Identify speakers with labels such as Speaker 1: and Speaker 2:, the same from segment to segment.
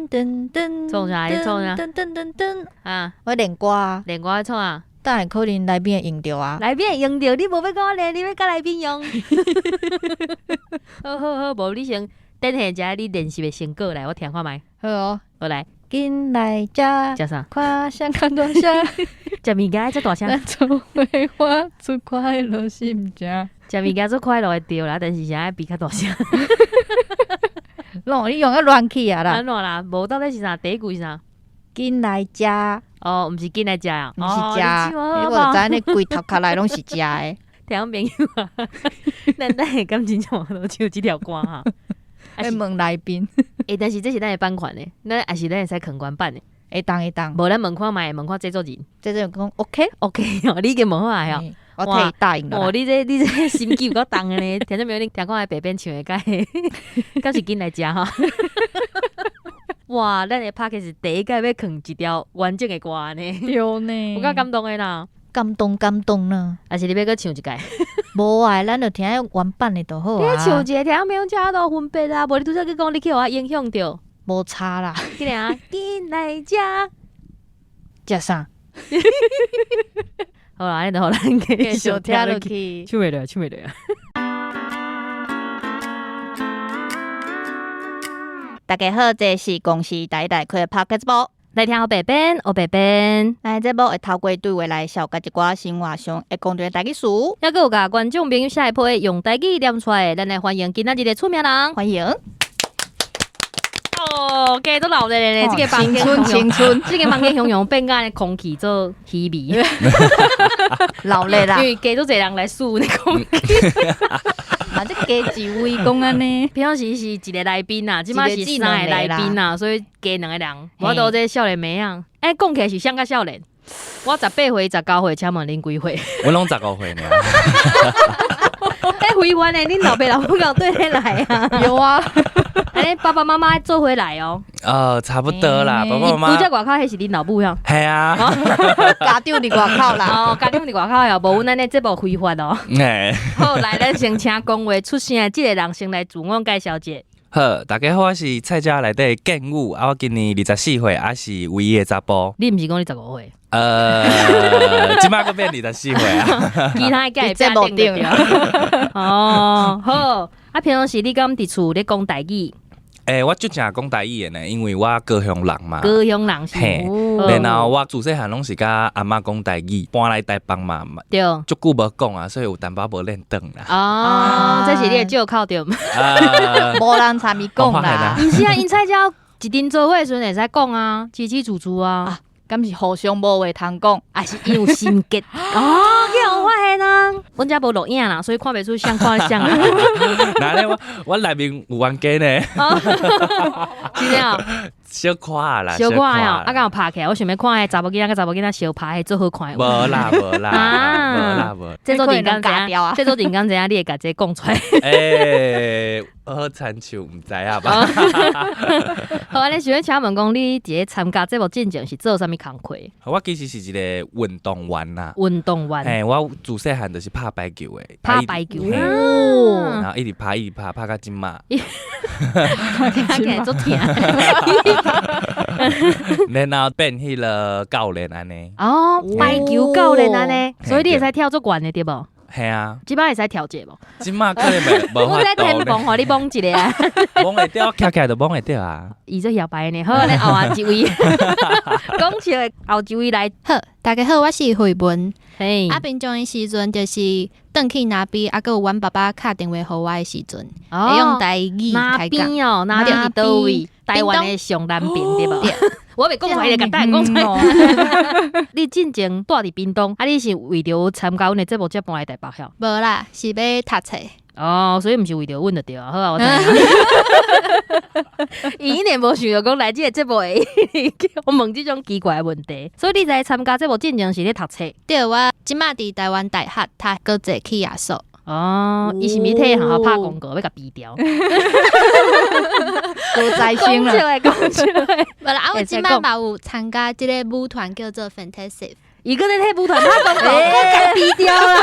Speaker 1: 噔噔噔，
Speaker 2: 創啥？你創啥？
Speaker 1: 噔噔噔噔
Speaker 2: 啊！
Speaker 1: 我練歌啊，
Speaker 2: 練歌創啊？
Speaker 1: 當然可能來賓會用著啊。
Speaker 2: 來賓會用著，你無欲共我練，你欲共來賓用。好好好，無你先展現一下你練習的成果來，我聽看覓。
Speaker 1: 好哦，
Speaker 2: 好來。
Speaker 1: 緊來食，
Speaker 2: 食啥？
Speaker 1: 看誰較大聲，
Speaker 2: 食物件愛遮大聲。
Speaker 1: 咱做伙發出快樂心情。
Speaker 2: 食物件做快樂的對啦，但是啥愛比較大聲。
Speaker 1: 攏你用啊亂去啊啦。
Speaker 2: 按怎啦？無到底是啥？第一句是啥？
Speaker 1: 緊來食。
Speaker 2: 哦，毋是緊來食啊，
Speaker 1: 毋是食。我就知影你規頭殼內攏是食的。
Speaker 2: 聽眾朋友啊，咱會敢真正都唱這條歌哈？
Speaker 1: 愛問來賓。
Speaker 2: 欸，但是這是咱的版權的，咱也是咱會使囥原版的。
Speaker 1: 會當會當。
Speaker 2: 無咱問看覓，問看製作人。
Speaker 1: 製作人講 OK
Speaker 2: OK 哦，你已經問好啊？
Speaker 1: 我替伊答應
Speaker 2: 哦，你這心機有夠重的呢！聽眾朋友，你聽看白邊唱的，敢敢是緊來食哈？哇，咱的 Podcast 是第一擺欲囥一條完整的歌呢，
Speaker 1: 對呢，
Speaker 2: 有夠感動的啦！
Speaker 1: 感動感動呢。
Speaker 2: 還是你欲閣唱一擺？
Speaker 1: 無啊，咱就聽原版的就好啊。
Speaker 2: 你唱一个，聽眾朋友才有分別啊！無你拄才去講，你去予我影響著，
Speaker 1: 無差啦。
Speaker 2: 緊來啊，緊來食，
Speaker 1: 食啥？
Speaker 2: 好啦，按呢就予咱繼續
Speaker 1: 聽落去，
Speaker 2: 唱袂落，唱袂落啊！
Speaker 3: 大家好，這是公視台台開的 Podcast 節目，
Speaker 2: 來聽烏白編，烏白編。
Speaker 3: 咱的節目會透過對話來紹介一寡生活上會講著的台語詞，
Speaker 2: 猶閣有共觀眾朋友寫的批用台語念出來，咱來歡迎今仔日的出名人，
Speaker 3: 歡迎。
Speaker 2: 哦，加都鬧熱咧，這个房間
Speaker 1: 青春青春，
Speaker 2: 這个房間雄雄變甲空氣做稀微，
Speaker 3: 鬧熱啦，
Speaker 2: 因為加足濟人來數那空氣。
Speaker 1: 嘛，這加一位講按呢，
Speaker 2: 平常時是一个來賓啊，這擺是三个來賓啊，所以加兩个人，我都這少年妹仔。欸，講起來是啥較少年？我18歲、19歲，請問恁幾歲？
Speaker 4: 我攏15歲爾。
Speaker 2: 欸，非凡的，恁老爸老母𠢕綴伙來啊？
Speaker 1: 有啊。
Speaker 2: 欸，爸爸媽媽做伙來哦。
Speaker 4: 差不多啦，爸爸媽媽。
Speaker 2: 拄才外口彼是恁老母呀？
Speaker 4: 係啊。
Speaker 3: 家長佇外口啦。
Speaker 2: 哦，家長佇外口哦，無阮按呢節目非法哦。好，來，咱先請講話出聲的這个人先來自我介紹者。
Speaker 4: 好，大家好，我是菜鳥內底的建宇，啊，我今年24歲，啊是唯一的查埔。
Speaker 2: 你毋是講你15歲？
Speaker 4: 這擺閣變24歲啊。
Speaker 2: 其他的囝會變定。哦，好，啊，平常時你敢佇厝咧講台語？
Speaker 4: 欸，我足正講台語的呢，因為我高雄人嘛。
Speaker 2: 高雄人是。
Speaker 4: 嘿，然後我自細漢攏是佮阿嬤講台語，搬來台北嘛，
Speaker 2: 對，
Speaker 4: 足久無講啊，所以有淡薄無練轉啦。
Speaker 2: 哦，這是你的借口對。
Speaker 3: 無人參伊講啦。
Speaker 2: 毋是啊，𪜶菜鳥一陣做伙的時陣會使講啊，起起楚楚啊。
Speaker 3: 敢是互相無話通講，
Speaker 2: 還是伊有心結？哦，去予發現啊！阮遮無錄影啦，所以看袂出誰看誰啊。
Speaker 4: 哪咧？我內面有冤家呢。
Speaker 2: 是啊。
Speaker 4: 小可啦，
Speaker 2: 小可哦，啊，敢有拍起來？我想欲看彼查某囡仔佮查某囡仔相拍，彼足好看。
Speaker 4: 無啦無啦，無啦無。
Speaker 2: 這做陣敢知影？這做陣敢知影？你會共這講出來？
Speaker 4: 欸，好親像毋知影吧？
Speaker 2: 好，按呢想欲請問講，你佇咧參加節目進前是做啥物工課？
Speaker 4: 我其實是一個運動員啦。
Speaker 2: 運動員。
Speaker 4: 嘿，我自細漢就是拍排球的。
Speaker 2: 拍排球。
Speaker 4: 然後一直拍，一直拍，拍到這馬。
Speaker 2: 聽起來足疼。
Speaker 4: 然後變彼个教練按呢。
Speaker 2: 哦，排球教練按呢，所以你會使跳足懸的對無？
Speaker 4: 係啊。
Speaker 2: 這擺會使跳者無？
Speaker 4: 這擺可能無法度。
Speaker 2: 我在天棚，予你摸一下。
Speaker 4: 摸會著，徛起來就摸會著啊。
Speaker 2: 伊做搖擺呢，好，咱後仔一位，講笑的後一位來。
Speaker 5: 好，大家好，我是慧文。
Speaker 2: 嘿，
Speaker 5: 啊，平常的時陣就是轉去那邊，啊，閣有阮爸爸敲電話予我的時陣，會用台語開講。
Speaker 2: 哪邊哦？哪邊佇佗位？台灣的上南邊對無？我袂講出來，就共大家講出來。你進前蹛佇屏東，啊，你是為著參加阮的節目才搬來台北遐？
Speaker 5: 無啦，是欲讀冊。
Speaker 2: 哦，所以毋是為著阮就對啊。好啊，我知影。伊一定無想著講來這个節目會叫我問這種奇怪的問題。所以你在參加節目進前是咧讀冊？
Speaker 5: 對，我這馬佇台灣大學讀國際企業所。
Speaker 2: 哦，伊是毋是替學校拍廣告，欲共敝掉？
Speaker 3: 高材生啦。
Speaker 2: 講笑的，講笑的。
Speaker 5: 無啦，啊，我這馬嘛有參加這个舞團叫做 Fantastic。
Speaker 2: 伊閣咧替舞團拍廣告，閣共敝掉啦。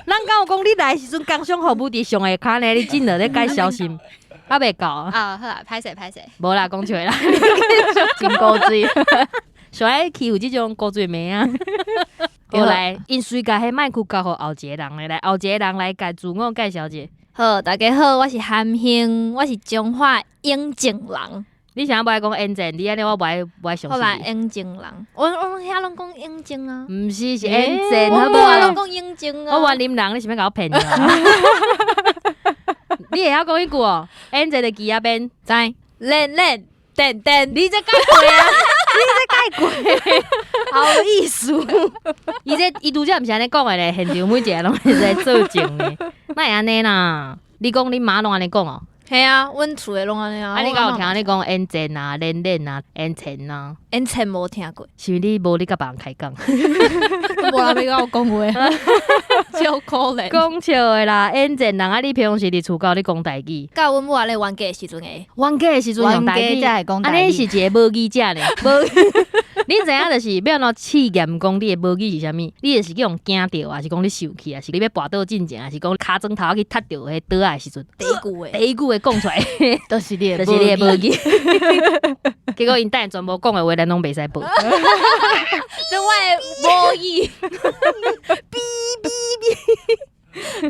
Speaker 2: 人敢有講你來的時陣，工商服務佇上下跤呢？你真著咧該小心。還袂夠啊。
Speaker 5: 啊，好啊，歹勢歹勢。
Speaker 2: 無啦，講笑啦，
Speaker 3: 真古錐。
Speaker 2: 上愛欺負這種古錐妹啊。好來，𪜶隨共彼麥克交予後一個人咧，來後一個人來共自我介紹者。
Speaker 1: 好，大家好，我是韓興，我是彰化永靖人。
Speaker 2: 你啥無愛講永靖？你按呢我無愛相
Speaker 1: 好啦，
Speaker 2: 信。
Speaker 1: 永靖人，我遐攏講永靖啊。
Speaker 2: 毋是，是永靖，
Speaker 1: 我
Speaker 2: 好
Speaker 1: 無啊，攏
Speaker 2: 無？
Speaker 1: 講永靖啊。
Speaker 2: 我雲林人，你是欲共我騙啊？你會曉講彼句哦？永靖的枝仔邊，
Speaker 1: 知，練練電電，
Speaker 2: 你這改過啊？你這改過，好有意思。伊這伊拄則毋是按呢講的咧，現場每一個攏會使作證咧。哪會按呢啦？你講恁媽攏按呢講哦？
Speaker 1: 嘿啊，阮厝的攏按呢啊。
Speaker 2: 啊，你敢有聽你講永靖啊、練練啊、永錢啊？
Speaker 1: 永錢無聽過，
Speaker 2: 是毋是你無咧佮別人開講？
Speaker 1: 無人欲佮我講話，超可憐。
Speaker 2: 講笑的啦，永靖人啊！你平常時佇厝口咧講台語，
Speaker 1: 佮阮母仔咧冤家的時陣會，
Speaker 2: 冤家的時陣用台語，
Speaker 3: 才會講台
Speaker 2: 按呢是
Speaker 3: 語。
Speaker 2: 一個母語者呢。無，你知影就是欲按怎試驗講你的母語是啥物？你就是去予驚著，還是講你受氣，還是你欲跋倒進前，還是講跤磚頭去踢著彼桌仔的時陣，
Speaker 1: 第一句話。
Speaker 2: 第一句話講出來，
Speaker 3: 就是你的
Speaker 2: 就是你的母語。結果𪜶等下全部講的話，咱攏袂使報。
Speaker 1: 這我的母語。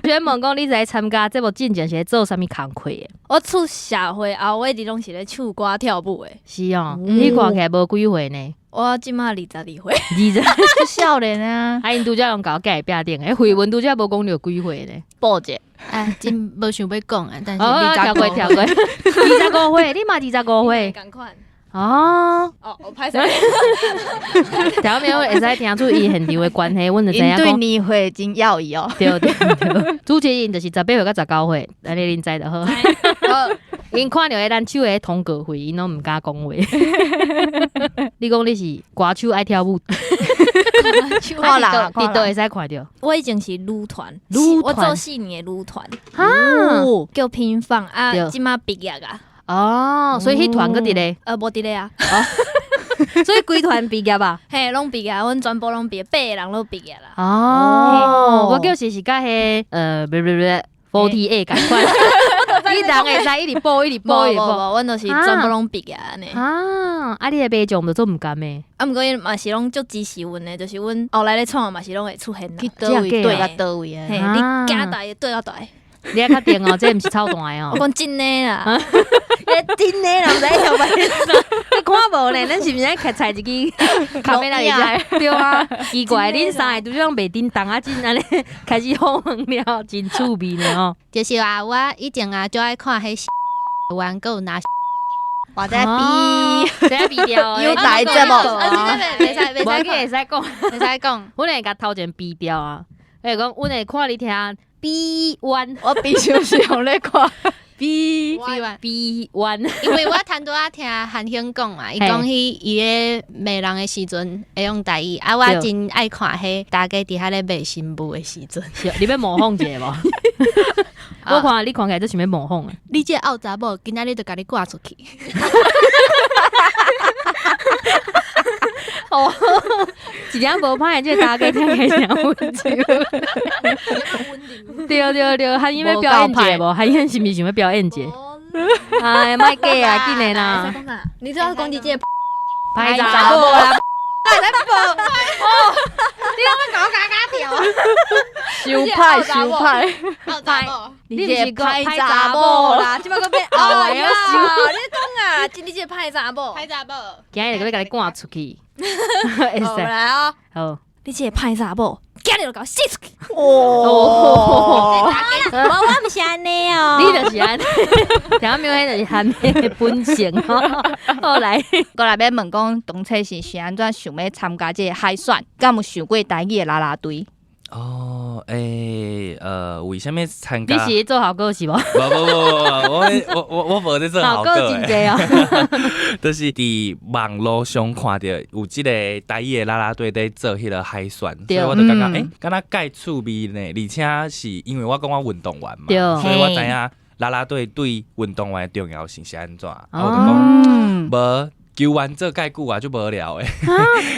Speaker 2: 想問講，你來參加節目進前是咧做啥物工課的？
Speaker 1: 我出社會後，我一直攏是咧唱歌跳舞的。
Speaker 2: 是哦，你看起來無幾歲呢？
Speaker 1: 我這馬22歲。
Speaker 2: 20，
Speaker 3: 足少年啊，
Speaker 2: 啊，𪜶拄則攏共我記喺壁頂，欸，緋聞拄則無講著幾歲呢？
Speaker 3: 報者。
Speaker 5: 哎，真無想欲講啊，但是
Speaker 2: 哦，
Speaker 5: 二
Speaker 2: 跳過跳過，25歲，你嘛25歲
Speaker 1: 仝款。
Speaker 2: 哦。
Speaker 1: 哦，我歹勢。
Speaker 2: 聽沒有會使聽出伊現場的關係，阮就知影
Speaker 3: 𪜶對
Speaker 2: 講。
Speaker 3: 年歲真猶豫哦。
Speaker 2: 對對對，主持人就是18歲佮19歲，按呢恁知就好。𪜶看著彼咱手的通告費，𪜶攏毋敢講話。你講你是歌手愛跳舞，
Speaker 3: 看人
Speaker 2: 佇佗會使看著？
Speaker 1: 我以前是女團，
Speaker 2: 女團
Speaker 1: 我做4年的女團，
Speaker 2: 哈
Speaker 1: 叫拼放啊，
Speaker 2: 對
Speaker 1: 這馬畢業啊，
Speaker 2: 哦，所以彼團閣佇咧，
Speaker 1: 無佇咧啊，
Speaker 2: 所以規團畢業啊。
Speaker 1: 嘿，攏畢業，阮全部攏畢業，八個人攏畢業啦。
Speaker 2: 哦，我叫是佮彼不不不，48仝款，你人會使一直報一直報一直報。
Speaker 1: 無無無，阮就是全部攏畢業按呢。
Speaker 2: 啊，啊，你的爸將就足毋甘的，
Speaker 1: 啊，毋過𪜶嘛是攏足支持阮的，就是阮後來咧創嘛是攏會出現啦。
Speaker 5: 去佗位
Speaker 3: 對到佗位
Speaker 1: 嘿，
Speaker 3: 啊？
Speaker 1: 你行大會對到大。
Speaker 2: 你較確定哦，這毋是操蛋的哦
Speaker 1: 我。講真的啦，
Speaker 2: 欸，真的啦，毋知跳白你看無咧？咱是毋是愛徛一支卡梅拉佇遮？對啊，奇怪，恁三个拄則攏袂叮當啊，真按呢開始訪問了，真趣味呢吼。
Speaker 5: 就是啊，我以前啊，就愛看彼玩閣有拿
Speaker 3: 或者比
Speaker 2: 這比掉，
Speaker 3: 有台節目
Speaker 5: 啊，袂使袂
Speaker 2: 無
Speaker 5: 使
Speaker 2: 緊會使講，
Speaker 5: 袂使講，
Speaker 2: 阮會共頭前比掉啊。會講，阮會看你聽 B one
Speaker 3: 我平常時用咧看
Speaker 2: B
Speaker 5: B one
Speaker 2: B one，
Speaker 5: 因為我頭拄仔聽韓興講嘛，伊講彼伊咧罵人的時陣會用台語，啊，我真愛看彼大家佇遐咧罵新婦的時陣。
Speaker 2: 是你欲模仿一下無？我看你看起來足像欲模仿的。
Speaker 5: 你這個漚查某，今仔日就共你趕出去。
Speaker 2: 哦，一點無歹，這個大家聽起來誠溫柔。對對對，韓英欲表演一下無？韓英是毋是想欲表演一下？哎，莫假啊，緊的啦！
Speaker 1: 你主要講你這個
Speaker 2: 歹查某啦，
Speaker 3: 收歹收歹，
Speaker 5: 漚查某，
Speaker 2: 你毋是講
Speaker 3: 歹查某
Speaker 2: 啦？這擺閣變後來要收。
Speaker 1: 你講啊，真你這個歹查某，
Speaker 5: 歹查某，
Speaker 2: 今日就欲共你趕出去，會
Speaker 1: 好
Speaker 2: 使
Speaker 1: 來哦，
Speaker 2: 好。
Speaker 1: 你這個歹查某，今日就共我死出去！
Speaker 3: 哦，
Speaker 1: 我毋是按呢哦
Speaker 2: 你就是按呢，聽沒有？彼就是韓的本性吼。好來，
Speaker 3: 過來欲問講，當初是按怎想欲參加這個海選？敢有想過台語的啦啦隊？
Speaker 4: 哦，欸，為啥物參加？
Speaker 2: 你是做效果是無？
Speaker 4: 無無無無，我無咧做
Speaker 2: 效
Speaker 4: 效果
Speaker 2: 果真濟哦。
Speaker 4: 就是佇網路上看著有這個台語的啦啦隊佇做彼個海選，所以我就感覺欸，敢若蓋趣味呢，而且是因為我講我運動員嘛，所以我知影啦啦隊對運動員的重要性是按怎，啊我就講無球員做蓋久啊，足無聊的。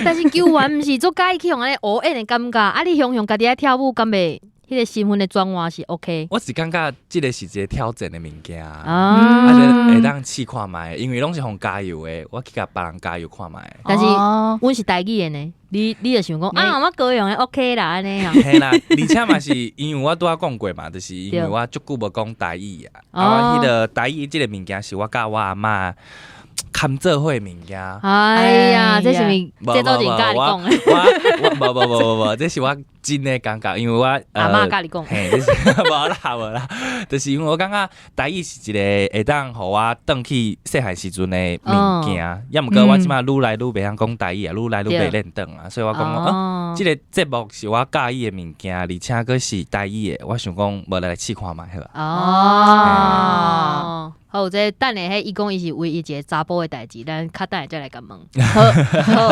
Speaker 2: 但是球員毋是足佮意去予按呢烏演的感覺，啊你雄雄家己愛跳舞，敢袂？彼彼個身份的轉換是 OK。
Speaker 4: 我是感覺這個是一個挑戰的物件，
Speaker 2: 啊，
Speaker 4: 啊，就會當試看覓，因為攏是予加油的，我去共別人加油看覓。
Speaker 2: 但是
Speaker 3: 哦
Speaker 2: 阮是台語的呢，你就想講啊，我高雄的 OK 啦，按呢啊。
Speaker 4: 嘿啦，而且嘛是因為我拄仔講過嘛，就是因為我足久無講台語啊，啊，我彼個台語這個物件是我佮我阿嬤牽做伙的物件。
Speaker 2: 哎呀，這是毋是
Speaker 4: 無
Speaker 2: 這都是佮你講的？
Speaker 4: 我我無無無無無，這是我真的感覺，因為我
Speaker 2: 阿嬤佮你講。
Speaker 4: 嘿，這是無啦無啦，就是因為我感覺台語是一個會當予我轉去細漢時陣的物件，抑毋過我這馬愈來愈袂曉講台語啊，愈來愈袂練轉啊，所以我講啊，這個節目是我佮意的物件，而且閣是台語的，我想講無來試看覓好啊。
Speaker 2: 哦，好，這等下彼伊講伊是唯一一個查埔的代誌，咱較等下再來共問。
Speaker 3: 好，好，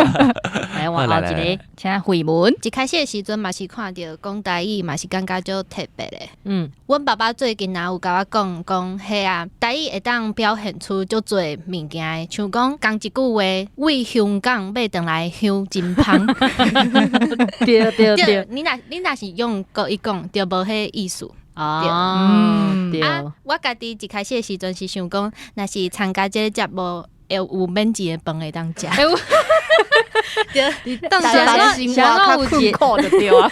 Speaker 2: 來換後一個，
Speaker 3: 請慧文。
Speaker 5: 一開始的時陣嘛是看著講台語嘛是感覺足特別的。阮爸爸最近也有共我講講，彼啊，台語會當表現出足濟物件的，像講仝一句話，為香港欲轉來香真芳。
Speaker 2: 對對對，
Speaker 5: 你若是用國語講，就無彼意思。
Speaker 2: 哦，對。
Speaker 5: 啊，我家己一開始的時陣是想講，若是參加這個節目，會有免錢的飯會當食。對，當
Speaker 3: 台
Speaker 5: 做
Speaker 3: 北生活較困苦就對啊。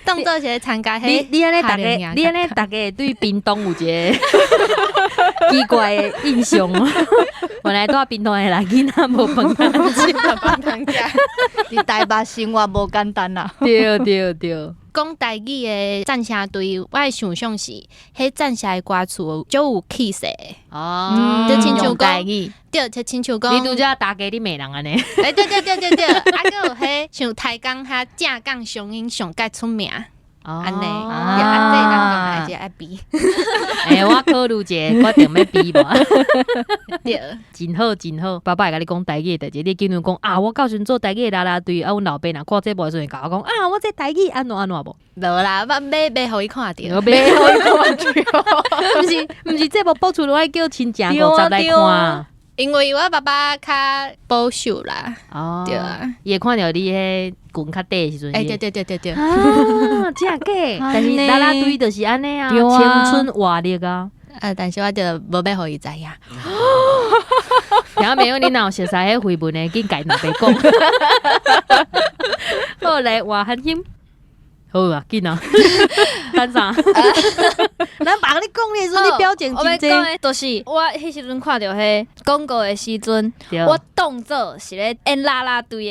Speaker 5: 當做是參加
Speaker 2: 你
Speaker 5: 彼
Speaker 2: 你按呢，逐家你按呢，逐家對屏東有一個奇怪的印象。原來蹛屏東的人囡仔無飯通食，
Speaker 5: 飯通食。
Speaker 3: 佇台北生活無簡單啦。
Speaker 2: 對對對。
Speaker 5: 講台語的讚聲隊，我的想象是，彼讚聲的歌詞足有氣勢。
Speaker 2: 哦，
Speaker 5: 就親像
Speaker 3: 台語，
Speaker 5: 對，就親像講，
Speaker 2: 你拄才大家咧罵人按呢？
Speaker 5: 欸，對對對對對，啊，閣有彼像台江遐正港鄉音上蓋出名。按呢，啊，這人講還是愛比。
Speaker 2: 欸，我考慮一下，決定欲比無？
Speaker 5: 對，
Speaker 2: 真好真好。爸爸會共你講台語的代誌，你竟然講啊，我到時陣做台語的啦啦隊，啊，阮老爸若看節目的時陣，會共我講啊，我這台語按怎按怎無？
Speaker 5: 無啦，我欲予伊看著，
Speaker 2: 欲予伊看著，毋是節目播出來，愛叫親情五十來看。
Speaker 5: 因為我爸爸較保守啦，
Speaker 2: 哦，
Speaker 5: 對啊，
Speaker 2: 伊會看著你彼裙較短的時陣，
Speaker 5: 欸，對對對對對，
Speaker 2: 啊，真假？但是啦啦隊就是按呢啊，青春活力啊，
Speaker 5: 啊，但是我就無欲予伊知影。
Speaker 2: 聽朋友，你若有熟似彼緋聞的，緊共老爸講。好，來換韓興。好啊，緊啊，等啥？咱爸共你講的時陣，你表情真濟。
Speaker 1: 我欲講的，就是我彼時陣看著彼廣告的時陣，我當做是咧演啦啦隊的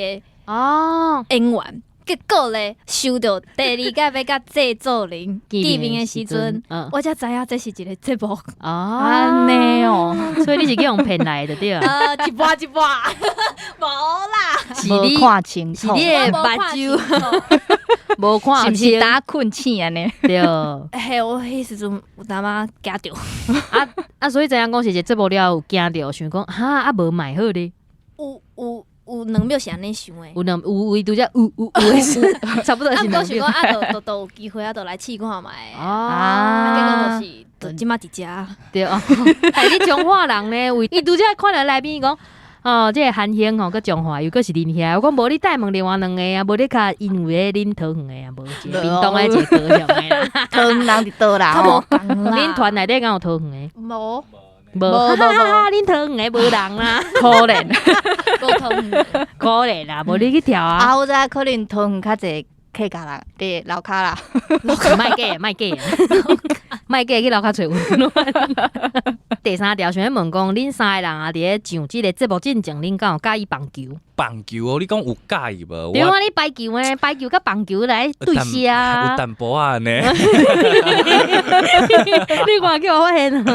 Speaker 1: 演員，結果咧收著第二擺欲佮製作人見面的時陣，我才知影這是一個節目。
Speaker 2: 哦，
Speaker 3: 按呢哦，
Speaker 2: 所以你是去予騙來的對啊？
Speaker 1: 一半一半，無啦，
Speaker 2: 是你
Speaker 3: 無看清楚，
Speaker 2: 是你的目睭無看
Speaker 3: 是毋是打困醒按呢？
Speaker 2: 對。
Speaker 1: 嘿，我彼時陣有淡仔驚著。
Speaker 2: 啊啊，所以知影講是一個節目了後有驚著，想講哈啊無賣好咧。
Speaker 1: 有有有兩秒是按呢想的。
Speaker 2: 有兩有位拄才有有有的時，差不多是
Speaker 1: 啊，毋過想講啊，都都有機會啊，就來試看覓。
Speaker 2: 哦，
Speaker 1: 啊，結果就是就這馬佇遮。
Speaker 2: 對哦，哎，你彰化人呢？為伊拄才看著來賓講，哦，這個韓興吼，閣彰化又閣是恁兄，我講無你帶問另外兩個啊，無你較因為恁桃園的啊，無一個屏東的，一個高雄的啦。
Speaker 3: 桃園人佇佗啦？
Speaker 1: 較無仝啦。
Speaker 2: 恁團內底敢有桃園的？
Speaker 5: 無。
Speaker 2: 無，無無，恁桃園的無人啦，
Speaker 3: 可憐，
Speaker 1: 無桃園，
Speaker 2: 可憐啦，無你去跳啊。
Speaker 3: 啊，我知影可能桃園較濟客家人佇樓跤啦。
Speaker 2: 莫假，莫假，莫假去樓跤揣阮。第三條想欲問講，恁三個人啊，佇咧上這個節目進前，恁敢有喜歡棒球？
Speaker 4: 棒球哦，你講有佮意無？
Speaker 2: 對啊，你排球呢？排球佮棒球來對視啊？
Speaker 4: 有淡薄仔呢。
Speaker 2: 你看叫我發現。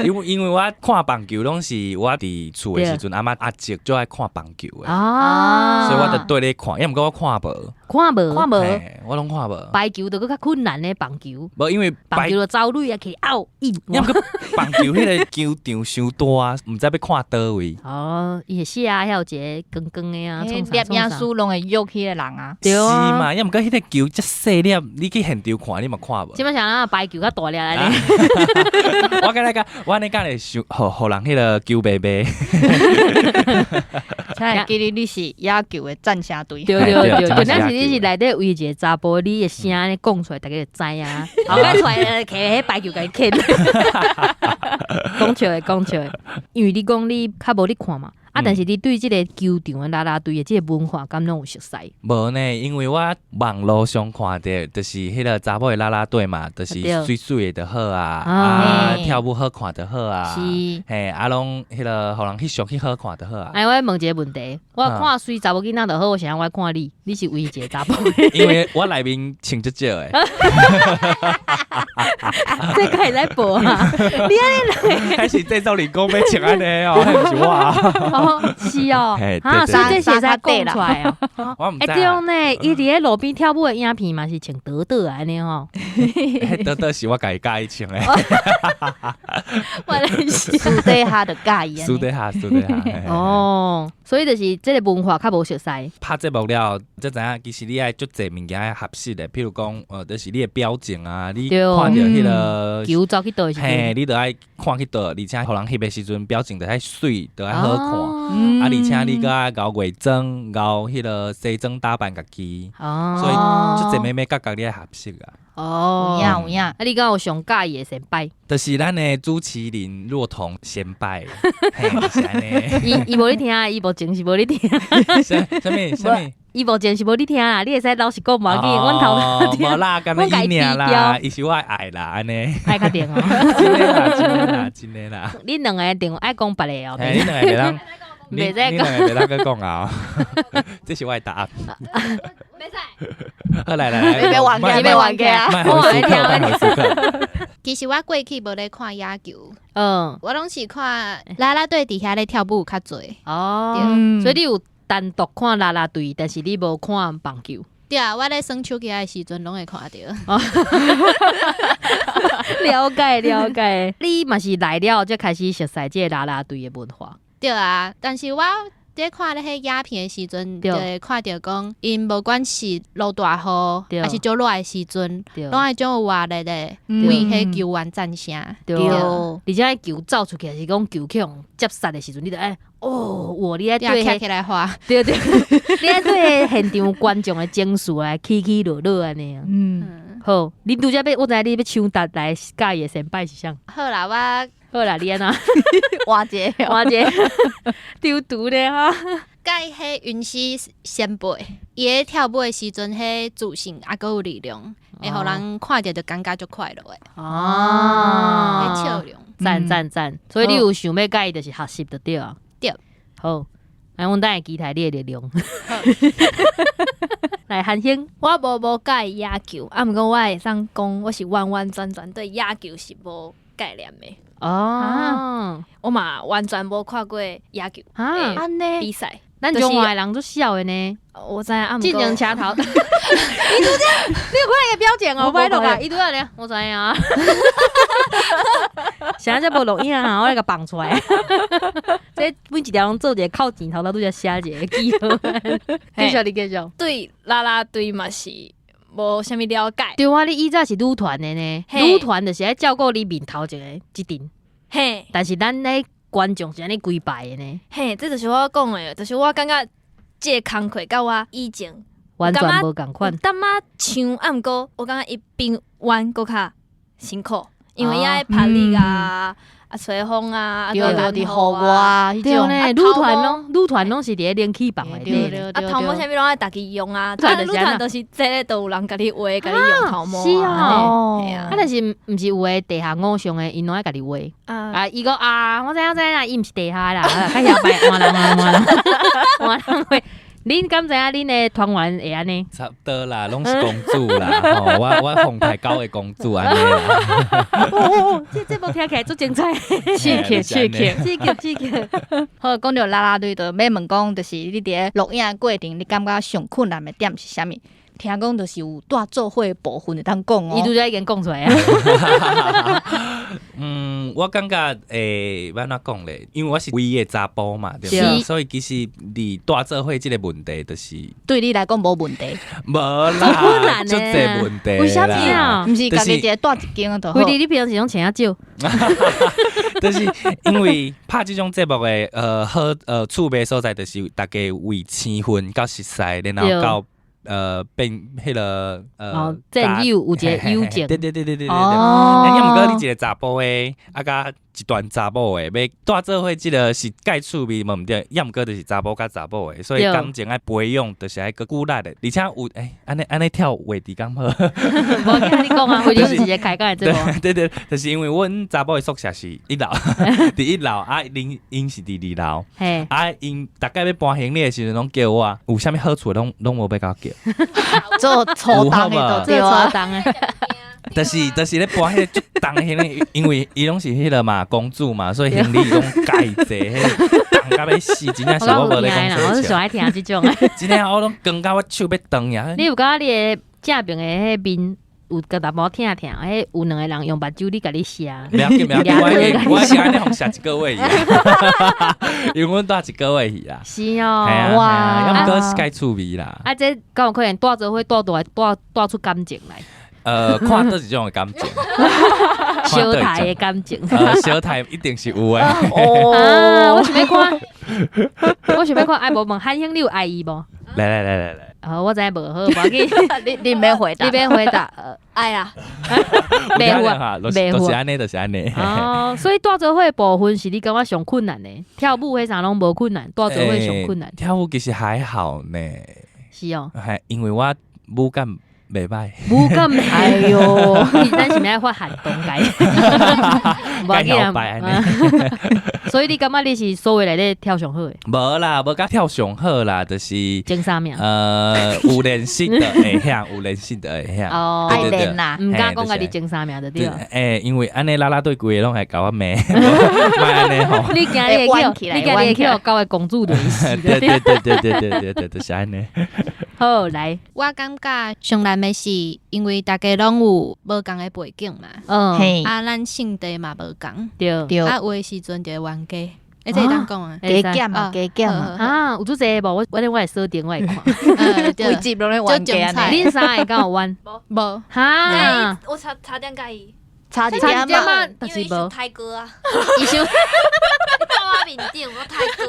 Speaker 4: 因為我看棒球攏是我佇厝的時陣，阿嬤阿叔就愛看棒球的，
Speaker 2: 啊，
Speaker 4: 所以我就綴咧看，抑毋過我看無，
Speaker 2: 看無，
Speaker 3: 看無，
Speaker 4: 我攏看無。
Speaker 2: 排球就閣較困難呢，棒球。
Speaker 4: 無，因為
Speaker 2: 棒球就走壘啊，去拗硬。
Speaker 4: 抑毋過棒球彼個球場傷大，毋知欲看佗位。
Speaker 2: 哦，伊會寫啊，遐有一個光光的啊，
Speaker 3: 攝影師攏會約彼個人啊。
Speaker 2: 對啊。
Speaker 4: 是嘛？抑毋過彼個球遮細粒，你去現場看，你嘛看無。
Speaker 2: 這擺啥人排球較大粒咧？
Speaker 4: 我敢若講，我按呢講會想，予人彼個球白白。
Speaker 3: 且會記得你是野球的贊聲隊。
Speaker 2: 對對對，
Speaker 4: 對
Speaker 2: 重點是你是內底唯一一個查埔，你的聲按呢講出來，大家就知影。後擺出來，摕彼排球共伊抡。講笑的，講笑的，因為你講你較無咧看嘛，啊，但是你對這個球場的啦啦隊的這個文化，敢攏有熟似？
Speaker 4: 無呢，因為我網路上看著，就是彼個查某的啦啦隊嘛，就是媠媠的就好啊，啊跳舞好看就好啊，
Speaker 2: 是，
Speaker 4: 嘿，啊攏彼個予人翕相去好看就好啊。
Speaker 2: 哎，我問一個問題，我看媠查某囡仔就好，我想我看你，你是唯一一個查埔。
Speaker 4: 因為我內面穿足少的。
Speaker 2: 這個會使報啊？你按呢？
Speaker 4: 開始製作人講欲穿按呢哦，彼毋是我啊。
Speaker 2: 哦，是哦，啊，所以這是會使講出來哦。
Speaker 4: 我毋知。
Speaker 2: 欸，對呢，伊佇咧路邊跳舞的影片嘛是穿短短按呢吼。
Speaker 4: 短短是我家己佮意穿的。
Speaker 2: 原來是
Speaker 3: 私底下就佮意。
Speaker 4: 私底下，私底下。
Speaker 2: 哦，所以就是這個文化較無熟似。
Speaker 4: 拍節目了，才知影其實你愛足濟物件愛學習的，譬如講，就是你的表情啊，你看著彼個
Speaker 2: 球走去佗的時陣，
Speaker 4: 嘿，你著愛看去佗，而且予人翕的時陣表情著愛媠，著愛好看。啊，而且你閣愛𠢕化妝，𠢕彼個西裝打扮家己，所以足濟眉眉角角你愛學習啊。
Speaker 2: 哦，
Speaker 3: 有影有影。
Speaker 2: 啊，你敢有上佮意的先輩？
Speaker 4: 就是咱的主持人若彤先輩，嘿，就是按呢。
Speaker 2: 伊伊無咧聽，伊目前是無咧聽。
Speaker 4: 啥啥物啥物？
Speaker 2: 伊目前是無咧聽啦，你會使老實講無要緊，阮頭
Speaker 4: 無啦，敢若伊爾啦，伊是我的愛啦，按呢。
Speaker 2: 愛較定哦。
Speaker 4: 真的啦，真的啦，真的啦。
Speaker 2: 恁兩个定愛講別个哦。
Speaker 4: 嘿，恁兩个袂當，恁兩个袂當閣講啊。這是我的答案。
Speaker 1: 袂使。
Speaker 4: 好來來來，
Speaker 3: 你欲還價，你欲還價啊！
Speaker 4: 莫予思考，莫予思考。
Speaker 5: 其實我過去無咧看野球，我攏是看啦啦隊佇遐咧跳舞較濟。
Speaker 2: 哦，所以你有單獨看啦啦隊，但是你無看棒球。
Speaker 5: 對啊，我咧耍手機的時陣攏會看著。
Speaker 2: 了解了解，你嘛是來了才開始熟似這個啦啦隊的文化。
Speaker 5: 對啊，但是我佇看咧彼影片的時陣，就會看著講，𪜶無管是落大雨，抑是足熱的時陣，攏愛足有活力的，為彼球員讚聲。
Speaker 2: 對，而且球走出去，抑是講球去予接殺的時陣，你就愛哦，哇！你愛對
Speaker 5: 徛起來喊，
Speaker 2: 對對，你愛對現場觀眾的情緒來起起落落按呢。嗯，好，你拄才欲，我知影你欲搶答來佮意的先輩是啥？
Speaker 5: 好啦，我。
Speaker 2: 好啦，你按怎？
Speaker 3: 换一个，
Speaker 2: 换一个，丟毒咧哈！
Speaker 5: 佮意彼云溪先輩，伊咧跳舞的時陣，彼自信抑閣有力量，會予人看著就感覺足快樂的。哦，彼笑容，
Speaker 2: 讚讚讚！所以你有想欲佮意，就是學習就對啊。
Speaker 5: 對，
Speaker 2: 好，來，阮等下期待你的力量。來，韓星，
Speaker 1: 我無佮意野球，啊，毋過我會當講，我是完完全全對野球是無概念的。
Speaker 2: 哦，
Speaker 1: 我嘛完全無看過野球
Speaker 2: 啊
Speaker 1: 比賽，
Speaker 2: 咱中華的人足痟的呢。
Speaker 1: 我知影，
Speaker 2: 進前車頭，伊拄才，你有看伊的表情哦，歹落啊，伊拄才咧，我知影。啥才無錄影啊？我來共放出來。這每一條攏做一個靠鏡頭，拄才寫一個記號。繼續，你繼續。
Speaker 1: 對啦啦隊嘛是無啥物了解。
Speaker 2: 對啊，你以前是女團的呢，女團就是愛照顧你面頭一個這陣。
Speaker 1: 嘿，
Speaker 2: 但是咱咧觀眾是按呢規排的呢。
Speaker 1: 嘿，這就是我講的，就是我感覺這個工課佮我以前
Speaker 2: 完全無仝款。
Speaker 1: 淡仔像，啊，毋過我感覺伊比阮閣較辛苦，因為伊愛拍力啊。啊，吹風啊，
Speaker 3: 對對，佇戶外啊，彼種。
Speaker 2: 對呢，女團攏女團攏是佇咧冷氣房內底。
Speaker 1: 啊，頭毛啥物攏愛家己用啊，啊，女團就是這个都有人共你畫，共你用頭毛。
Speaker 2: 是啊，啊，但是毋是有的地下偶像的，𪜶攏愛家己畫。啊，伊講啊，我知影我知影，伊毋是地下啦，較遐擺換人換人換人畫。恁敢知影恁的團員會按呢？
Speaker 4: 差不多啦，攏是公主啦，吼，我鳳台九个公主按呢啦。
Speaker 2: 哦，這節目聽起來足精彩，
Speaker 3: 刺激刺激
Speaker 2: 刺激刺激。
Speaker 3: 好，講著啦啦隊，就欲問講，就是你佇咧錄影的過程，你感覺上困難的點是啥物？聽講就是有蹛做伙的部分會當講哦。
Speaker 2: 伊拄才已經講出來啊。
Speaker 4: 嗯，我感覺會欲按怎講咧？因為我是唯一的查埔嘛，對無？所以其實佇蹛做伙這個問題，就是
Speaker 3: 對你來講無問題。
Speaker 4: 無啦，足濟問題。
Speaker 3: 為啥物？毋是家己一個蹛一間就好。
Speaker 2: 惠弟，你平常時攏穿較少。
Speaker 4: 就是因為拍這種節目的好趣味所在，就是大家為生份到熟似，然後到變彼個
Speaker 2: 戰友有一個友情。
Speaker 4: 對對對對對對對。哦。啊，毋過你一個查埔的，啊，佮一段查某的，欲蹛做伙這個是蓋趣味無毋對，抑毋過就是查埔佮查某的，所以感情愛培養，就是愛閣鼓勵的，而且有按呢按呢跳話題敢好？
Speaker 2: 無聽你講啊，惠弟是一個開講的節目。
Speaker 4: 對對，就是因為阮查埔的宿舍是一樓，佇一樓啊，𪜶𪜶是佇二樓。啊，𪜶逐擺欲搬行李的時陣，攏叫我，有啥物好處攏攏無欲共我叫。
Speaker 3: 做粗重的，
Speaker 2: 做粗重的。
Speaker 4: 就是咧搬彼個足重的行李，因為伊攏是彼個嘛公主嘛，所以行李攏蓋濟，彼個重甲欲死，真正是我無咧講。
Speaker 2: 我是上愛聽這種的。
Speaker 4: 真正我攏扛甲我手欲斷呀。
Speaker 2: 你有感覺你的正爿的彼面有共淡薄疼疼？彼有兩个人用目睭咧共你射。
Speaker 4: 袂要緊，袂要緊，我是按呢予射一個月去啊，因為阮蹛一個月去啊。
Speaker 2: 是哦，
Speaker 4: 哇，啊，毋過是蓋趣味啦。
Speaker 2: 啊，這敢有可能蹛做伙蹛大蹛蹛出感情來？
Speaker 4: 看佗一種的感情，
Speaker 2: 相刣的感情。
Speaker 4: 相刣一定是有的。
Speaker 2: 哦，我想欲看，我想欲看，愛無問韓興，你有愛伊無？
Speaker 4: 來來來來來。
Speaker 2: 好，我知無好，無要緊。
Speaker 3: 你你免回答，
Speaker 2: 你免回答。
Speaker 1: 愛啦。
Speaker 2: 袂有啊，
Speaker 4: 袂有。就是按呢，就是按呢。
Speaker 2: 哦，所以蹛做伙部分是你感覺上困難的，跳舞彼啥攏無困難，蹛做伙上困難。
Speaker 4: 跳舞其實還好呢。
Speaker 2: 是哦。
Speaker 4: 係因為我舞感袂歹，
Speaker 2: 舞感袂哎喲，咱是毋愛發寒冬解？無要緊啊。所以你感覺你是所有內底跳上好的？
Speaker 4: 無啦，無甲跳上好啦，就是
Speaker 2: 前三名。
Speaker 4: 有練習的會曉，有練習的會曉。
Speaker 2: 哦，
Speaker 3: 愛練啦，
Speaker 2: 毋敢講家己前三名就對。
Speaker 4: 欸，因為按呢啦啦隊規个攏會共我罵，莫按呢吼。
Speaker 2: 你驚你會去，你驚你會去予九个公主累死。
Speaker 4: 對對對對對對對，就是按呢。
Speaker 2: 好，來，
Speaker 5: 我感覺上難的是，因為大家攏有無仝的背景嘛，啊，咱性地嘛無仝，
Speaker 2: 對，
Speaker 5: 啊，有的時陣就會冤家，欸，這會當講啊，
Speaker 3: 加減嘛，加減嘛，
Speaker 2: 啊，有足濟無？我我會鎖定我會看，
Speaker 3: 規集攏咧冤家呢。
Speaker 2: 恁三個敢有冤？
Speaker 5: 無，
Speaker 2: 哈，
Speaker 1: 我差差點佮伊，
Speaker 3: 差一點
Speaker 2: 嘛，
Speaker 1: 因為伊是泰哥啊，
Speaker 2: 伊想
Speaker 1: 坐我面頂，我泰哥。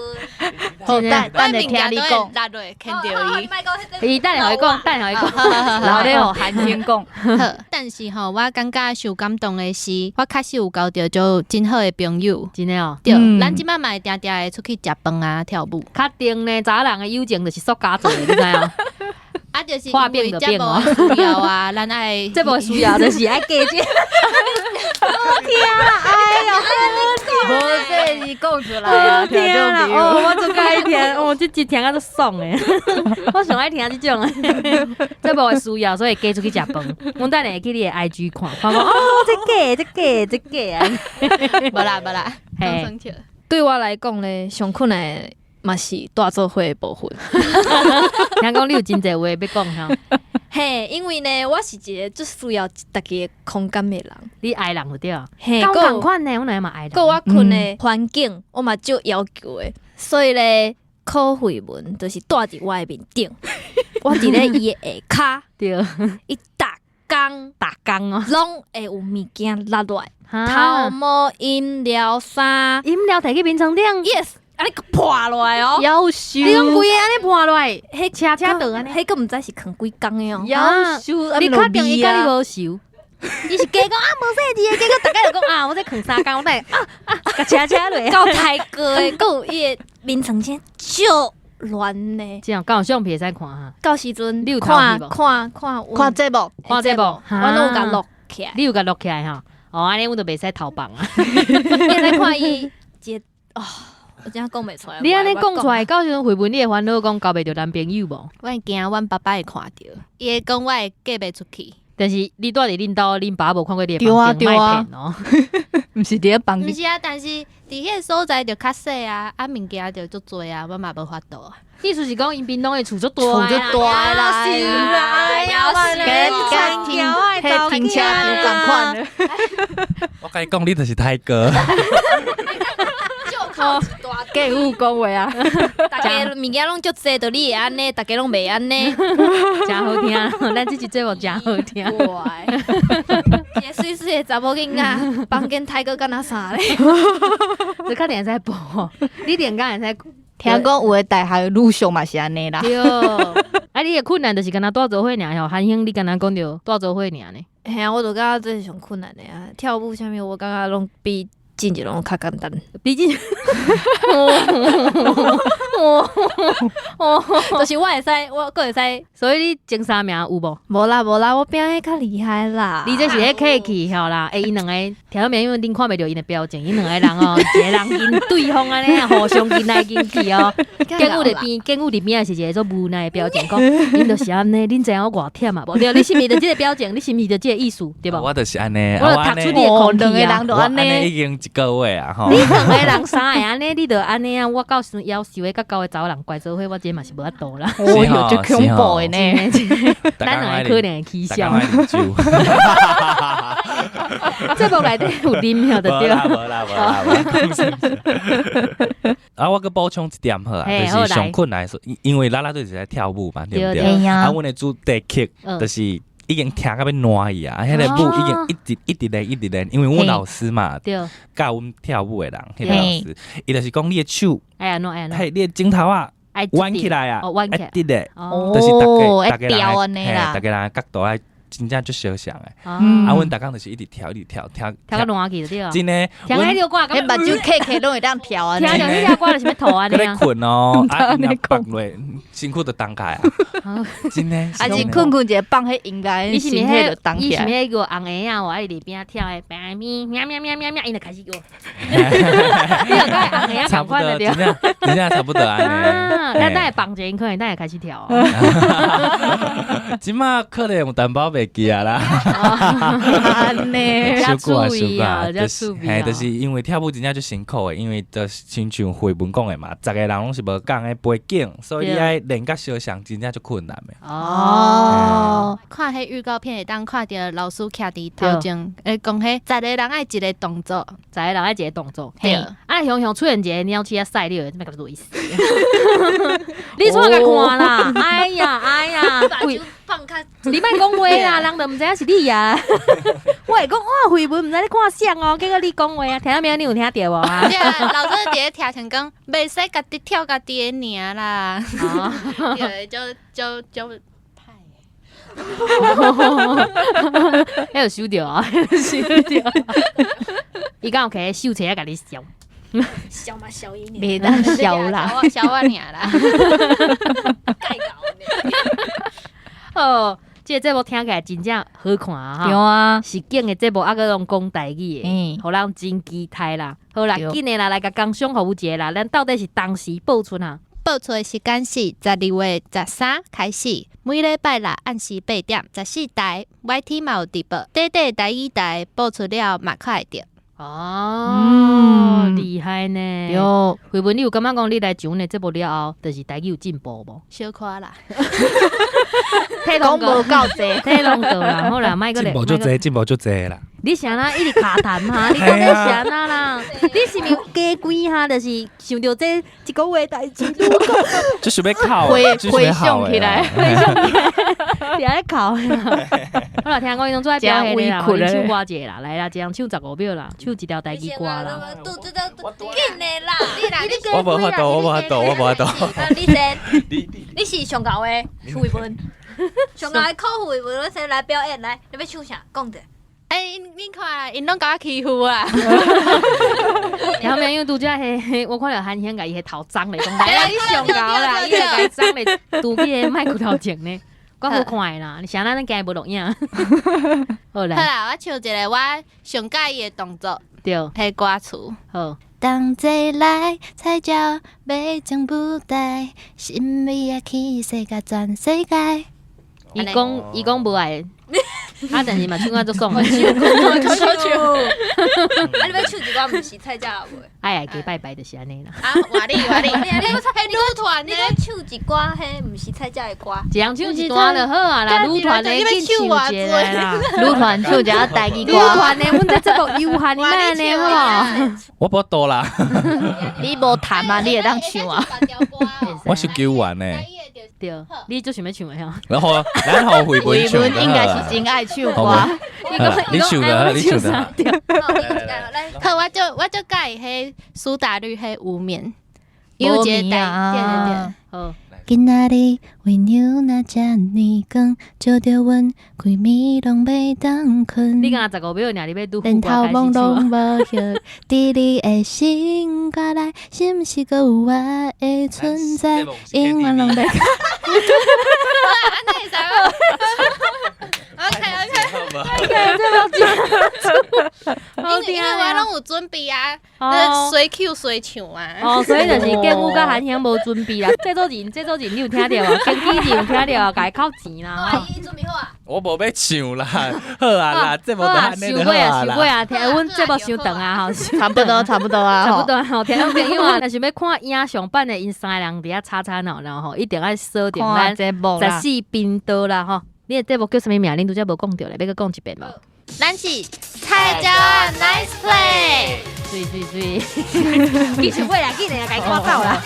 Speaker 3: 好，等等下聽你講，
Speaker 5: 落落牽著伊。
Speaker 2: 伊等下予伊講，等下予伊講，
Speaker 3: 老咧予韓興講。
Speaker 5: 好，但是吼，我感覺受感動的是，我確實有交著足真好的朋友。
Speaker 2: 真的哦。
Speaker 5: 對，咱這擺嘛會定定會出去食飯啊，跳舞。
Speaker 2: 確定呢，查某人的友情就是塑膠做的，你知影？
Speaker 5: 啊，就是因為這無需要啊，咱愛
Speaker 2: 這無需要，就是愛加這。
Speaker 3: 好聽啦，哎喲，無這是講出來啊，
Speaker 2: 聽啦，哦，我足佮意聽，哦，這集聽甲足爽的，我上愛聽這種的。這無需要，所以加出去食飯。阮等下會去你的 IG 看，看講哦，這假，這假，這假啊！
Speaker 5: 無啦無啦，
Speaker 2: 嘿，
Speaker 1: 對我來講咧，上困難的嘛是蹛做伙的部分。
Speaker 2: 聽講你有真濟話欲講吼。
Speaker 1: 嘿，因為呢，我是一個足需要家己的空間的人。
Speaker 2: 你愛人就對啊。
Speaker 1: 嘿，
Speaker 2: 佮我仝款呢，阮兩個嘛愛人。
Speaker 1: 閣我睏的環境，我嘛足要求的，所以咧，柯慧文就是蹛佇我的面頂，我佇咧伊的下跤，
Speaker 2: 對，
Speaker 1: 伊逐工
Speaker 2: 逐工哦，
Speaker 1: 攏會有物件落落來，頭毛、飲料、衫，
Speaker 2: 飲料提去眠床頂
Speaker 1: ，yes。按呢撥落來哦，
Speaker 3: 夭壽，
Speaker 2: 你講規个按呢撥落來，彼車車倒按呢，
Speaker 1: 彼閣毋知是囥幾工的哦。
Speaker 3: 夭壽，
Speaker 2: 你確定伊佮你無仇？伊是加講啊無細字的，結果逐家就講啊，我這囥三工，我等下啊啊，共車車落。
Speaker 1: 夠太高的，閣有伊的眠床真足亂呢。
Speaker 2: 這樣，敢有相片會使看哈？
Speaker 1: 到時陣
Speaker 2: 你有
Speaker 1: 看看看
Speaker 3: 看節目，
Speaker 2: 看節目，
Speaker 1: 我攏有共錄起來。
Speaker 2: 你有共錄起來吼？哦，按呢阮就袂使偷放啊。
Speaker 1: 你會使看伊一個哦。我真講袂出來。
Speaker 2: 你按呢講出來，到時陣惠文你會煩惱講交袂著男朋友無？
Speaker 5: 我會驚阮爸爸會看著，伊會講我會嫁袂出去。
Speaker 2: 但是你蹛佇恁兜，恁爸無看過你的房間，莫騙哦。
Speaker 3: 毋是佇咧房間。
Speaker 5: 毋是啊，但是佇彼個所在就較細啊，啊物件就足濟啊，我嘛無法度啊。
Speaker 2: 意思是講𪜶屏東的厝足大，
Speaker 3: 厝足大啦，
Speaker 2: 是啦，哎呀，
Speaker 3: 佮停停車場仝款。
Speaker 4: 我共你講，你就是泰哥。
Speaker 3: 計有講話啊！
Speaker 1: 逐家物件攏足濟，就你會按呢，逐家攏袂按呢，
Speaker 2: 誠好聽。咱這集節目誠好聽。
Speaker 1: 哇！一个媠媠的查某囡仔，房間太過敢若啥咧？
Speaker 2: 這較定會使播，你連敢會使
Speaker 3: 聽講有的大學女宿嘛是按呢啦。
Speaker 2: 對，啊，你的困難就是敢若蹛做伙爾吼，韓興你敢若講著蹛做伙爾呢？
Speaker 1: 嘿啊，我就感覺這是上困難的啊！跳舞啥物，我感覺攏比進前攏較簡單。
Speaker 2: 比進前，
Speaker 1: 就是我會使，我閣會使。
Speaker 2: 所以你前三名有無？
Speaker 1: 無啦無啦，我餅彼較厲害啦。
Speaker 2: 你這是咧客氣吼啦，欸，𪜶兩個聽到沒？因為恁看袂著𪜶的表情，𪜶兩個人哦，一個人跟對方按呢，互相跟來跟去哦。建武佇邊，建武佇邊仔是一個足無奈的表情，講恁就是按呢，恁知影我偌忝啊無？對，你是毋是就這個表情？你是毋是就這個意思？對無？
Speaker 4: 我就是按呢，
Speaker 2: 我就讀出你的空氣
Speaker 3: 兩個人就按呢，
Speaker 4: 已經一個月啊吼。
Speaker 2: 你兩個人三個按呢，你就按呢啊！我到時夭壽的佮九個查某人乖做伙，我這嘛是無法度啦。
Speaker 3: 哦喲，足恐怖的呢！
Speaker 2: 咱兩個可能會起笑。節目內底有啉了就對。
Speaker 4: 無啦無啦無啦。啊，我閣補充一點好啊，就是上困難的，因為啦啦隊是咧跳舞嘛，對毋對？啊，阮的主題曲就是已經聽到欲爛去啊！彼个舞已經一直一直練一直練，因為阮老師嘛，教阮跳舞的人，彼个老師，伊就是講你的手，嘿，你的指頭仔彎起來啊，愛直的，就是逐家逐家人，嘿，逐家人的角度愛真正足相像的。啊，阮逐工就是一直跳，一直跳，跳
Speaker 2: 跳到爛去就對啊。
Speaker 4: 真的，
Speaker 2: 聽彼條歌，
Speaker 3: 彼目睭瞌瞌攏會當跳啊。
Speaker 2: 聽著彼條歌就是欲吐按呢。
Speaker 4: 閣咧睏哦，啊，伊放落，身軀就動開啊。真的。
Speaker 3: 啊是睏睏一下放彼音樂，
Speaker 2: 伊是毋
Speaker 3: 身體就動
Speaker 2: 起來。伊是毋彼個紅鞋仔，我佇邊仔跳的，咪喵喵喵喵喵，伊就開始叫。你就佮紅鞋仔仝款就對。
Speaker 4: 真正真正差不多按呢。
Speaker 2: 咱等下放一下，可能等下開始跳。
Speaker 4: 這馬可能有淡薄袂記啊啦。
Speaker 3: 按呢，
Speaker 4: 小可啊，小可啊，就是嘿，就是因為跳舞真正足辛苦的，因為就是親像慧文講的嘛，十個人攏是無仝的背景，所以你愛練甲相像，真正足困難的。
Speaker 5: 哦，看彼預告片會當看著老師徛佇頭前，會講彼十個人愛一個動作，
Speaker 2: 十個人愛一個動作。
Speaker 5: 對，
Speaker 2: 啊，雄雄出現一個鳥鼠仔賽，你會欲共累死？你出來共看啦！哎呀，哎呀，
Speaker 1: 放開，
Speaker 2: 你莫講話啦，人都毋知影是你啊。我會講哇，慧文毋知咧看啥哦，結果你講話啊，聽到沒？你有聽著無啊？
Speaker 5: 對啊，老師佇咧聽成講，袂使家己跳家己的爾啦。對，就就就歹。
Speaker 2: 彼有收著啊，收著。伊敢有摕手冊仔共你笑？
Speaker 1: 笑嘛笑伊爾，
Speaker 3: 袂當笑啦，
Speaker 5: 笑我爾啦。
Speaker 2: 哦，這個節目聽起來真正好看啊！
Speaker 3: 對啊，
Speaker 2: 實景的節目猶閣攏講台語的，予人真期待啦。好啦，緊的啦，來共工商服務一下啦。咱到底是當時播出啊？
Speaker 5: 播出的時間是12月13開始，每禮拜六暗時8點，14台 YT 嘛有直播，短短台語台播出了嘛看會著。
Speaker 2: 哦，厲害呢！
Speaker 3: 對，
Speaker 2: 慧文，你有感覺講你來上阮的節目了後，就是台語有進步無？
Speaker 5: 小可啦，
Speaker 3: 講無夠濟，
Speaker 2: 體攏過啦，好啦，莫閣
Speaker 4: 進步足濟，進步足濟啦。
Speaker 2: 你是按怎一直卡痰哈？你講你是按怎啦？你是毋是加幾哈？就是想著這一個月代誌，
Speaker 4: 就是欲哭，
Speaker 3: 回想起來，
Speaker 2: 回想起來，佇咧哭。好啦，聽講伊攏做愛表現啦，你唱歌一個啦，來啦，一人唱15秒啦，唱一條台語歌啦。
Speaker 1: 緊的啦，
Speaker 4: 我無法度，我無法度，我無法度。
Speaker 1: 你先，你是上𠢕的慧文，上𠢕的考慧文，我先來表演來，你欲唱啥？講者。
Speaker 5: 欸，恁看，𪜶攏共我欺負啊！
Speaker 2: 然後因為拄才彼，我看著韓興共伊彼頭髒咧，講來啦，你上𠢕啦，伊會共髒咧，拄去彼麥克頭前呢，夠好看的啦。你啥咱今日無錄影。好
Speaker 5: 啦，好啦，我唱一個我上喜歡的動作，
Speaker 2: 對，
Speaker 5: 彼歌詞。
Speaker 2: 好。
Speaker 5: 同齊來才叫欲將舞台，心愛去世界全世界。
Speaker 2: 伊講，伊講無愛。啊，但是嘛唱啊足爽的。
Speaker 1: 唱唱。啊，你欲唱一寡毋是菜鳥無？
Speaker 2: 哎，加拜拜就是按呢啦。
Speaker 5: 啊，活你活你，你彼女團
Speaker 1: 你閣唱一寡彼毋是菜鳥的歌。
Speaker 2: 一人唱一段就好啊啦，女團的緊唱一个啦。
Speaker 3: 女團唱一下台語歌。
Speaker 2: 女團的，阮這節目有限，你莫按呢吼。
Speaker 4: 我無多啦。
Speaker 3: 你無彈啊？你會當唱啊？
Speaker 4: 我是球員呢。
Speaker 2: 對，你做想欲唱的吼？
Speaker 4: 然後，然後回本唱。
Speaker 3: 應該是真愛唱歌。
Speaker 4: 你唱的，你唱的。
Speaker 5: 好，我就佮意彼蘇打綠彼無眠，有一个台，對對對。
Speaker 2: 好。
Speaker 5: 今仔日月娘若遮呢光，照著阮規暝攏袂當睏。
Speaker 2: 你敢若15秒爾，你欲拄
Speaker 5: 連頭毛攏無歇，佇你的心肝內，是毋是閣有我的存在？永遠攏袂。按呢會使無？OK OK。因為我攏有準備啊，隨 Q 隨唱啊。
Speaker 2: 哦，所以就是建武佮韓興無準備啦。製作人，製作人，你有聽著無？經紀人有聽著無？共伊扣錢啦。
Speaker 1: 你準備好啊？
Speaker 4: 我無欲唱啦，好啊啦，節目就按呢就好啊啦。
Speaker 2: 傷過啊，傷過啊，聽阮節目傷長啊，吼。
Speaker 3: 差不多，差不多啊，
Speaker 2: 差不多吼。聽眾朋友啊，若想欲看影像版的，𪜶三个人佇遐吵吵鬧鬧吼，一定愛鎖定咱14頻道啦吼。你的節目叫啥物名？恁拄才無講著咧，欲閣講一遍無？
Speaker 5: 咱是菜鳥仔 Nice Play。
Speaker 2: 媠媠媠，繼續尾啦，緊來共伊看走啦。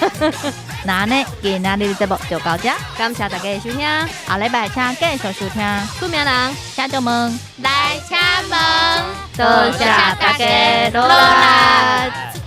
Speaker 3: 那按呢，今仔日的節目就到這，
Speaker 2: 感謝大家的收聽，
Speaker 3: 下禮拜請繼續收聽。
Speaker 2: 出名人，
Speaker 3: 請就問，
Speaker 5: 來請問，
Speaker 3: 多謝大家努力。